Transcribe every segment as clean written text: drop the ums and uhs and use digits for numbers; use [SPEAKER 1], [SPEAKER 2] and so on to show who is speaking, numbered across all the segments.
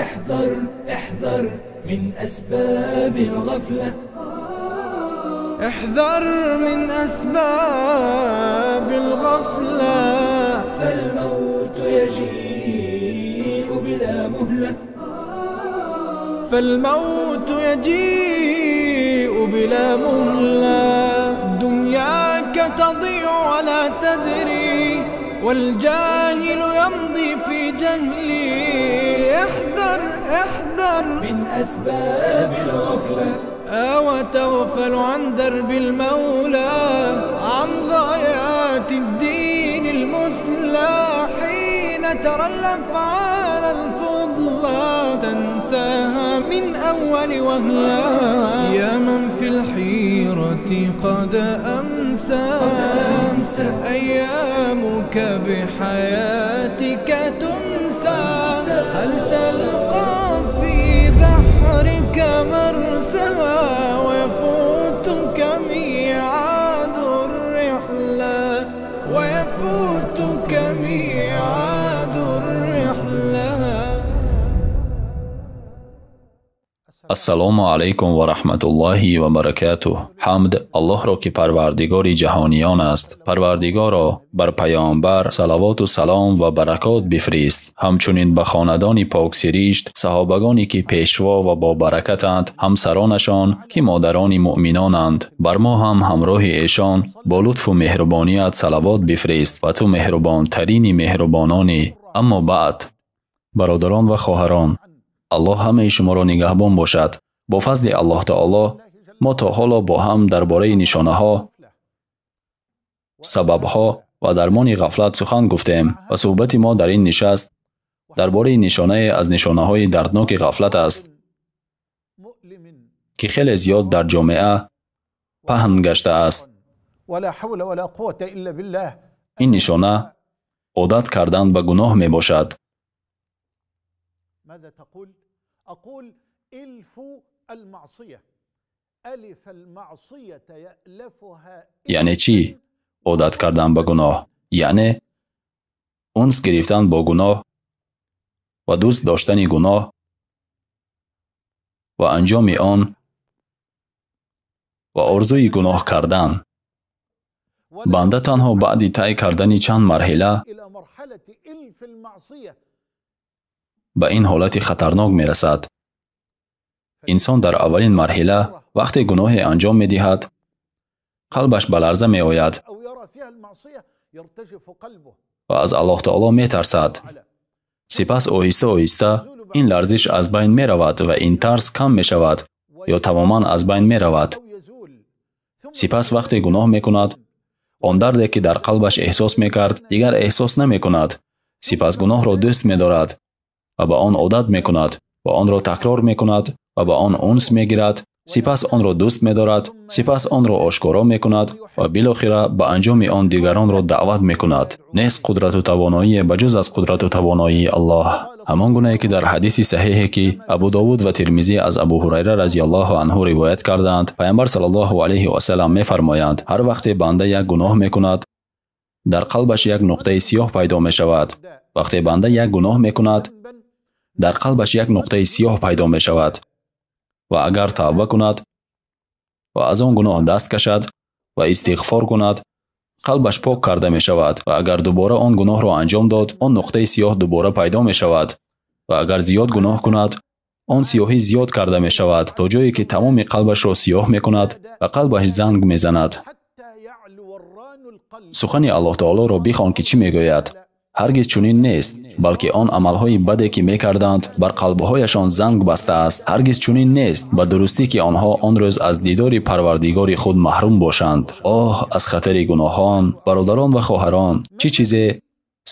[SPEAKER 1] احذر احذر من أسباب الغفلة.
[SPEAKER 2] احذر من أسباب الغفلة،
[SPEAKER 1] فالموت يجيء بلا مهلة.
[SPEAKER 2] فالموت يجيء بلا مهلة. دنياك تضيع ولا تدري، والجاهل يمضي في جهلي. احذر احذر
[SPEAKER 1] من أسباب الغفلة.
[SPEAKER 2] وتغفل عن درب المولى، عن غايات الدين المثلى. حين ترى الأفعال الفضلى تنساها من أول وهلة. يا من في الحيرة قد أمسى، أيامك بحياتك تنسى. هل تلقى في بحرك مرسى، ويفوتك ميعاد الرحلة، ويفوتك ميعاد الرحلة.
[SPEAKER 3] Ассалому алайкум ва раҳматуллоҳи ва баракатуҳ. Ҳамд Аллоҳро, ки парвардигори ҷаҳониён аст. Парвардигоро, бар паёмбар салавоту салом ва баракот бифирист, ҳамчунин ба хонадони поксиришт, саҳобагоне ки пешво ва бобаракатанд, ҳамсаронашон ки модарони муъминонанд. Бар мо ҳам ҳамроҳи эшон бо лутфу меҳрубоният салавот бифирист ва ту меҳрубонтарини меҳрубононӣ. Аммо баъд, бародарон ва хоҳарон, Аллоҳ ҳамаи шуморо нигаҳбон бошад. Бо фазли Аллоҳ таоло мо то ҳоло бо ҳам дар бораи нишонаҳо, сабабҳо ва дармони ғафлат сухан гуфтем ва суҳбати мо дар ин нишаст дар бораи нишонае аз нишонаҳои дардноки ғафлат аст, ки хеле зиёд дар ҷомеа паҳн гаштааст. Ин нишона одат кардан ба гуноҳ мебошад.
[SPEAKER 4] ماذا تقول؟ أقول إلف المعصية، ألف المعصية يألفها.
[SPEAKER 3] Яъне чӣ? Одат кардан ба гуноҳ, яъне унс гирифтан бо гуноҳ ва дӯст доштани гуноҳ ва анҷоми он ва орзуи гуноҳ кардан. Банда танҳо баъди тай кардани чанд марҳила ба ин ҳолати хатарнок мерасад. Инсон дар аввалин марҳила вақте гуноҳе анҷом медиҳад, қалбаш ба ларза меояд ва аз Аллоҳ таоло метарсад. Сипас оҳиста оҳиста ин ларзиш аз байн меравад ва ин тарс кам мешавад ё тамоман аз байн меравад. Сипас вақте гуноҳ мекунад, он дарде ки дар қалбаш эҳсос мекард, дигар эҳсос намекунад. Сипас гуноҳро дӯст медорад ва ба он одат мекунад ва онро такрор мекунад ва ба он унс мегирад. Сипас онро дӯст медорад, сипас онро ошкоро мекунад ва билохира ба анҷоми он дигаронро даъват мекунад. Нест қудрату тавоноие ба ҷуз аз қудрату тавоноии Аллоҳ. Ҳамон гунае ки дар ҳадиси саҳиҳе ки Абу Довуд ва Тирмизӣ аз Абу Ҳурайра разияллоҳу анҳу ривоят кардаанд, Паёмбар саллаллоҳу алайҳи васаллам мефармоянд: ҳар вақте банда як гуноҳ мекунад, дар қалбаш як нуқтаи сиёҳ пайдо мешавад. Вақте банда як гуноҳ мекунад, дар қалбаш як нуқтаи сиёҳ пайдо мешавад ва агар тавба кунад ва аз он гуноҳ даст кашад ва истиғфор кунад, қалбаш пок карда мешавад ва агар дубора он гуноҳро анҷом дод, он нуқтаи сиёҳ дубора пайдо мешавад ва агар зиёд гуноҳ кунад, он сиёҳӣ зиёд карда мешавад то ҷое ки тамоми қалбашро сиёҳ мекунад ва қалбаш занг мезанад. Сухани Аллоҳ таолоро бихон ки чӣ мегӯяд. Ҳаргиз чунин нест, балки он амалҳои баде ки мекарданд бар қалбҳояшон занг бастааст. Ҳаргиз чунин нест, ба дурустӣ ки онҳо он рӯз аз дидори парвардигори худ маҳрум бошанд. Оҳ, аз хатари гуноҳон! Бародарон ва хоҳарон, чӣ чизе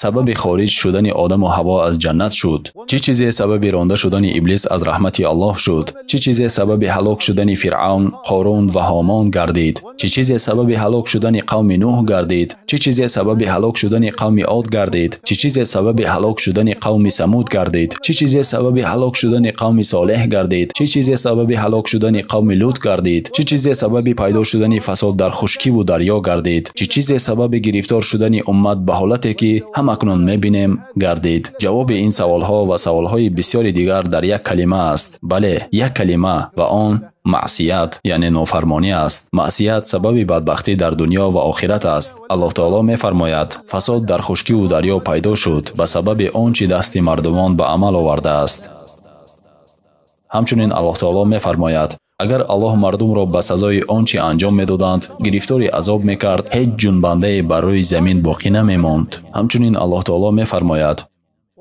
[SPEAKER 3] сабаби хориҷ шудани одаму ҳаво аз ҷаннат шуд? Чӣ чизе сабаби ронда шудани иблис аз раҳмати Аллоҳ шуд? Чӣ чизе сабаби ҳалок шудани Фиръавн, Қорун ва Ҳомон гардид? Чӣ чизе сабаби ҳалок шудани қавми Нӯҳ гардид? Чӣ чизе сабаби ҳалок шудани қавми Од гардид? Чӣ чизе сабаби ҳалок шудани қавми Самуд гардид? Чӣ чизе сабаби ҳалок шудани қавми Солеҳ гардид? Чӣ чизе сабаби ҳалок шудани қавми Лут гардид? Чӣ чизе сабаби пайдо шудани фасод дар хушкиву дарё гардид? Чӣ чизе сабаби гирифтор шудани уммат ба ҳолате ки ҳамакнун мебинем гардид? Ҷавоби ин саволҳо ва саволҳои бисёри дигар дар як калима аст. Бале, як калима, ва он маъсият, яъне нофармонӣ аст. Маъсият сабаби бадбахтӣ дар дунё ва охират аст. Аллоҳ таоло мефармояд: фасод дар хушкиву дарё пайдо шуд ба сабаби он чӣ дасти мардумон ба амал овардааст. Ҳамчунин Аллоҳ таоло мефармояд: агар Аллоҳ мардумро ба сазои он чӣ анҷом медоданд гирифтори азоб мекард, ҳеҷ ҷунбандае бар рӯи замин боқӣ намемонд. Ҳамчунин Аллоҳ таоло мефармояд: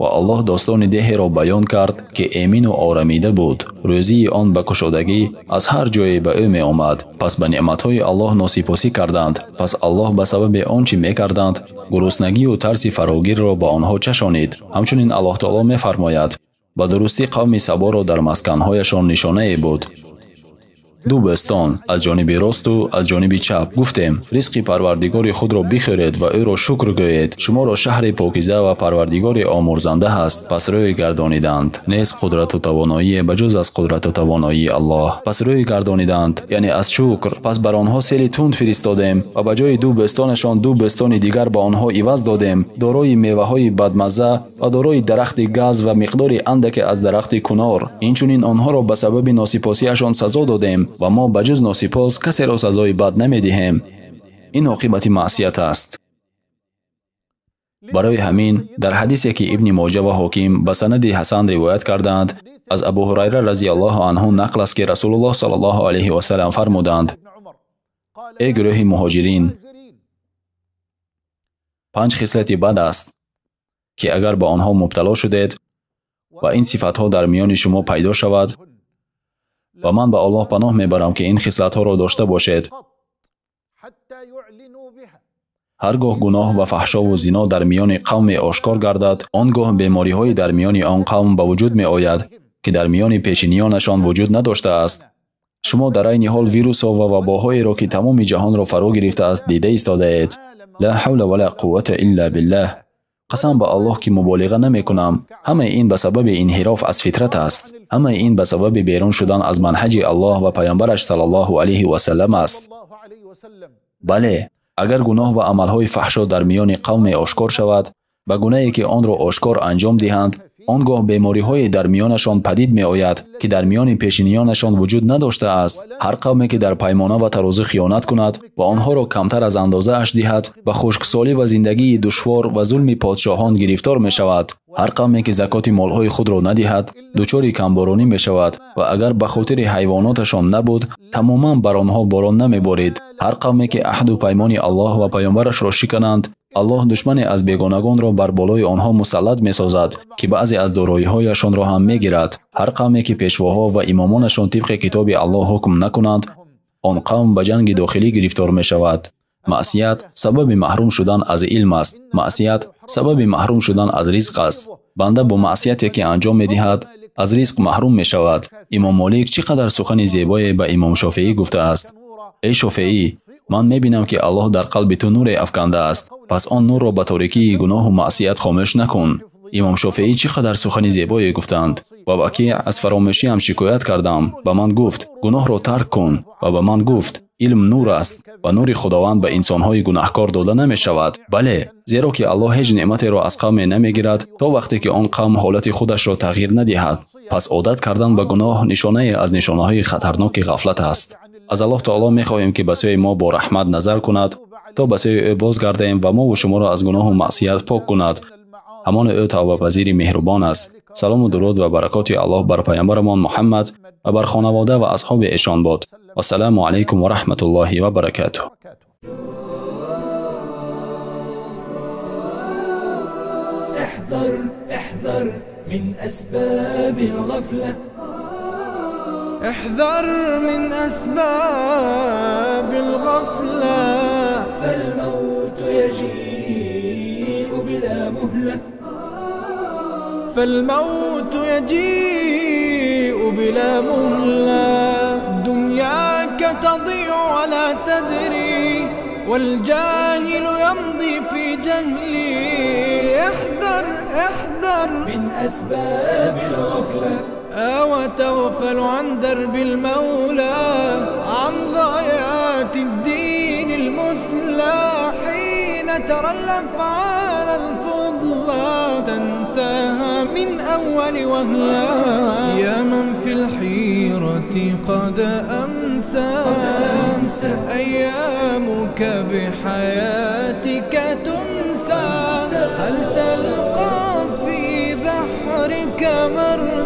[SPEAKER 3] ва Аллоҳ достони деҳеро баён кард, ки эмину орамида буд. Рӯзии он ба кушодагӣ аз ҳар ҷое ба ӯ меомад. Пас ба неъматҳои Аллоҳ носипосӣ карданд. Пас Аллоҳ ба сабаби он чӣ мекарданд гуруснагию тарси фарогирро ба онҳо чашонид. Ҳамчунин Аллоҳ таоло мефармояд: ба дурустӣ қавми Саборо дар масканҳояшон нишонае буд. Ду бӯстон аз ҷониби росту аз ҷониби чап. Гуфтем: ризқи парвардигори худро бихӯред ва ӯро шукр гӯед. Шуморо шаҳри покиза ва парвардигори омурзанда ҳаст. Пас рӯй гардониданд. Нест қудрату тавоноие ба ҷуз аз қудрату тавоноии Аллоҳ. Пас рӯй гардониданд, яъне аз шукр. Пас бар онҳо сели тунд фиристодем ва ба ҷои ду бӯстонашон ду бӯстони дигар ба онҳо иваз додем, дорои меваҳои бадмазза ва дорои дарахти газ ва миқдори андаке аз дарахти кунор. Инчунин онҳоро ба сабаби носипосиашон сазо додем ва мо ба ҷуз носипос касеро сазои бад намедиҳем. Ин оқибати маъсият аст. Барои ҳамин дар ҳадисе ки Ибни Моҷа ва Ҳоким ба санади Ҳасан ривоят кардаанд, аз Абу Ҳурайра разияллоҳу анҳу нақл аст, ки Расулуллоҳ саллаллоҳу алайҳи васаллам фармуданд: эй гурӯҳи муҳоҷирин, панҷ хислати бад аст, ки агар ба онҳо мубтало шудед ва ин сифатҳо дар миёни шумо пайдо шавад, ва ман ба Аллоҳ паноҳ мебарам, ки ин хислатҳоро дошта бошед. Ҳар гоҳ гуноҳ ва фаҳшову зино дар миёни қавме ошкор гардад, он гоҳ бемориҳое дар миёни он қавм ба вуҷуд меояд, ки дар миёни пешиниёнашон вуҷуд надоштааст. Шумо дар айни ҳол вирусҳо ва вабоҳоеро, ки тамоми ҷаҳонро фаро гирифтааст, дида истодаед. Ла ҳавла ва ла қуввата илла биллаҳ. Қасам ба Аллоҳ, ки муболиға намекунам. Ҳамаи ин ба сабаби инҳироф аз фитрат аст. Ҳамаи ин ба сабаби берун шудан аз манҳаҷи Аллоҳ ва паёмбараш саллаллоҳу алайҳи васаллам аст. Бале, агар гуноҳ ва амалҳои фаҳшо дар миёни қавме ошкор шавад, ба гунае ки онро ошкор анҷом диҳанд, он гоҳ бемориҳое дар миёнашон падид меояд, ки дар миёни пешиниёнашон вуҷуд надоштааст. Ҳар қавме ки дар паймона ва тарозу хиёнат кунад ва онҳоро камтар аз андозааш диҳад, ба хушксолӣ ва зиндагии душвор ва зулми подшоҳон гирифтор мешавад. Ҳар қавме ки закоти молҳои худро надиҳад, дучори камборонӣ мешавад ва агар ба хотири ҳайвоноташон набуд, тамоман бар онҳо борон намеборид. Ҳар қавме ки аҳду паймони Аллоҳ ва паёмбарашро шикананд, Аллоҳ душмане аз бегонагонро бар болои онҳо мусаллат месозад, ки баъзе аз дороиҳояшонро ҳам мегирад. Ҳар қавме ки пешвоҳо ва имомонашон тибқи китоби Аллоҳ ҳукм накунанд, он қавм ба ҷанги дохилӣ гирифтор мешавад. Маъсият сабаби маҳрум шудан аз илм аст. Маъсият сабаби маҳрум шудан аз ризқ аст. Банда бо маъсияте ки анҷом медиҳад, аз ризқ маҳрум мешавад. Имом Молик чӣ қадар сухани зебое ба Имом Шофеӣ гуфтааст: эй Шофеӣ, ман мебинам, ки Аллоҳ дар қалби ту нуре афкандааст, пас он нурро ба торикии гуноҳу маъсият хомӯш накун. Имом Шофеӣ чӣ қадар сухани зебое гуфтанд. Ва Вакиъ аз фаромӯшиам шикоят кардам. Ба ман гуфт: гуноҳро тарк кун. Ва ба ман гуфт: илм нур аст ва нури Худованд ба инсонҳои гунаҳкор дода намешавад. Бале, зеро ки Аллоҳ ҳеҷ неъматеро аз қавме намегирад, то вақте ки он қавм ҳолати худашро тағйир надиҳад. Пас одат кардан ба гуноҳ нишонае аз нишонаҳои хатарноки ғафлат аст. Аз Аллоҳ таоло мехоҳем, ки ба сӯи мо бо раҳмат назар кунад, то ба сӯи ӯ бозгардем ва мову шуморо аз гуноҳу маъсият пок кунад. Ҳамон ӯ тавбапазири меҳрубон аст. Салому дуруд ва баракоти Аллоҳ бар паёмбарамон Муҳаммад ва бар хонавода ва асҳоби эшон бод. Вассалому алайкум ва раҳматуллоҳи ва баракатуҳ.
[SPEAKER 1] احذر احذر من أسباب الغفلة.
[SPEAKER 2] احذر من أسباب الغفلة،
[SPEAKER 1] فالموت يجيء بلا مهلة. مهلة.
[SPEAKER 2] فالموت يجيء بلا مهلة. دنياك تضيع ولا تدري، والجاهل يمضي في جهلي. احذر احذر
[SPEAKER 1] من أسباب الغفلة.
[SPEAKER 2] أو تغفل عن درب المولى، عن غايات الدين المثلى. حين ترى الأفعال الفضلى تنساها من أول وهلة. يا من في الحيرة قد أمسى، أيامك بحياتك تنسى. هل تلقى في بحرك مرسى؟